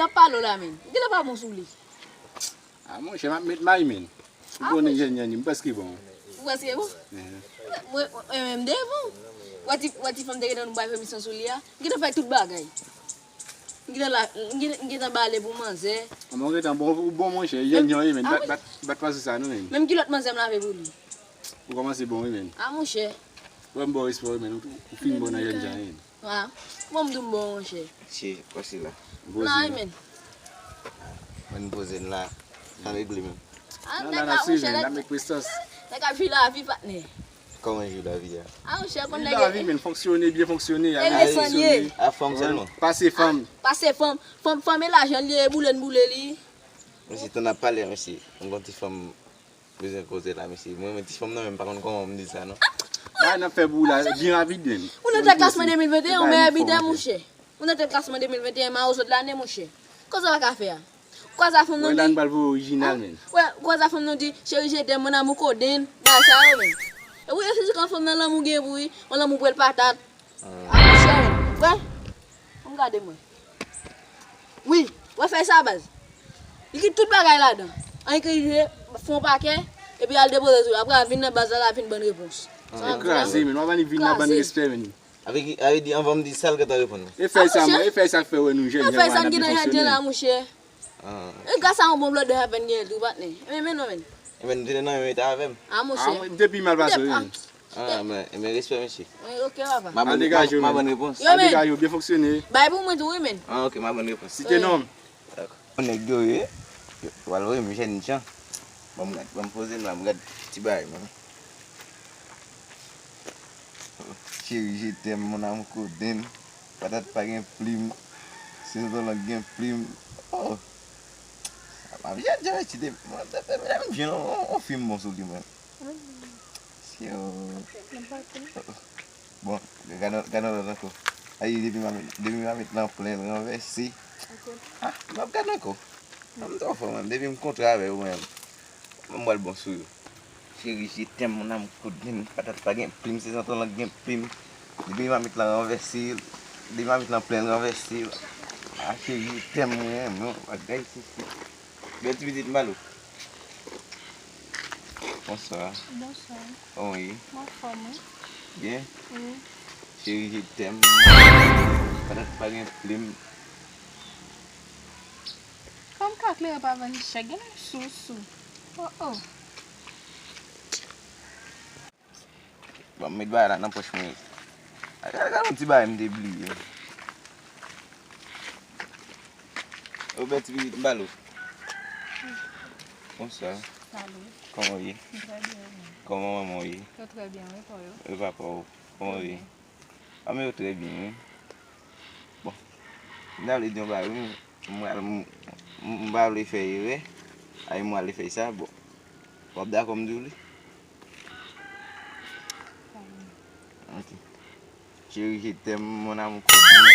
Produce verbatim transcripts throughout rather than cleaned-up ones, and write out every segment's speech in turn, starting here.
M ap pale w la, men. M gentan pa bon sou li. Ah, monchè, m ap met may, men. Ou konnen jèn jan li, m prèske bon. Ou prèske bon? Mwen, mwen menm devan. Ou wè ti, ou wè ti fanm te gentan nou bay pèmisyon sou li a? M gentan fè tout bagay. M gentan la, m gentan, m gentan bale pou manzè. Mwen gentan bon, ou bon, monchè, jèn jan li, men. Bat, bat, bat pase sa, non, men. Menm kilòt manzè m lave pou li. Ou kòmanse bon, wi, men. Ah, monchè. Wè m ba w respè, wi, men. Ou, ou fin bon nan jèn jan, wi, men. Ah, bon, m di w m bon, monchè. Che, pase la. Nan, wi, men. Mwen poze n la. Sa regle menm. Ah, non, nèg non, la, non, monchè, nèg, nèg ap viv lavi, patnè. Kòman jou lavi a? Ah, monchè, konn nèg lavi, men fonksyone, byen fonksyone, e desann ye. A fanm sèlman. Pase fanm. Pase fanm. Fanm, fanm e lajan li ye, boule n boule li. Mesye, tan ap pale a, mesye. M gon ti fanm bezwen koze la, mesye. Mwen, mwen ti fanm nan, men m pa konn kòman m di sa, non. Bagay n ap fè pou ou la, byen rapid, men. Ou nan tèt klasman de mil venteyen, ou meyè bidè, monchè. Ou nan tèt klasman de mil venteyen, mawozo de lane, monchè. Koze w pa ka fè a. Kwaza fanm nan di. Wè, la n pral voye orijinal, men. Wè, kwaza fanm nan di, chérie, je t'aime, mon amour, kodenn. Bagay sa yo, men. E wi, e si kan fanm nan lanmou gen pou wi, yon lanmou pwèl patat. Ah, monchè, men. Wè. Ann gade mwen. Wi, wè fèy sa, baz. Li kite tout bagay ladan. Ann ekri je, fè yon pakè, epi al depoze sou li. Apre, al vin nan baz la, al vin ban n repons. E kraze, men. W ap annik vin nan ban n respè, men. Avè, avè di, anvan m di sa l gentan reponn mwen. E fèy sa, e fèy sa k fè wè nou jèn jan la n ap fonksyone. Monchè. E gras a yon bon blòdè a fè n genyen tou, patnè. Men, men non, men. Ebyen, nou te nan menm eta avè m. Ah, monchè. Depi mal pase, wi. Ah, men, men respè, mesye. Ok, papa. M a ban, m a ban repons. Yo, men. Degaje w, byen fonksyone. Bay pou mwen tou, wi, men. Ah, ok, m a ban repons. Site non m. Dakò. Bon, nèg yo ye, yo pral voye m jèn jan. Ban m gad, ban m poze m la, m gad ti bagay mwen. Chérie, je t'aime, mon amour, kodenn. Patat pa gen plim. Se zanzan lang gen plim. Oh. M ap jèn jan ti de. Mwen, mwen, mwen, mwen, mwen, on, on fim bon sou li, mwen. Syo. Bon, gade, gade lòt ankò. Ay, depi m a met, depi m a met nan plen ranvèse. Ah, m ap gade ankò. M twò fò, mwen. Depi m kontre avè yo, mwen, m pral bon sou yo. Chérie, je t'aime, mon amour, kodenn, patat pa gen plim, se zanzan lang gen plim. Depi m a met lan ranvèse, depi m a met lan plen ranvèse. Ah, chérie, je t'aime, mwen, mwen, bagay, se, se. Bèl ti pitit m ba l ou. Bonswa. Bonswa. Kòman w ye? M anfòm, wi. Byen? Wi. Chérie, je t'aime. Patat pa gen plim. Kòm ka klere pa vann chèk, gen menm sousou. Oh, oh. Bon, m met bagay la nan pòch mwen. Gade, gade yon ti bagay m te bliye. Ou bèl ti pitit m ba l ou. Bonswa. Salut. Kòman w ye? M trè byen, wi. Kòman manman w ye? Yo trè byen, wi, pa w yo? Wi, papa w. Kòman w ye? A, men yo trè byen, wi. Bon, m ta vle di yon bagay, wi. M pral, m, m, m pa vle fè erè. Ay, m prale fè sa, bon. W ap dakò m di w li? Ok. Chérie, je t'aime, mon amour, kodenn.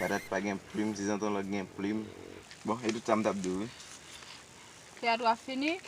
Patat pa gen plim, se zanzan lang gen plim. Bon, e tout sa m t ap di w, wi. Teyat ou a fini?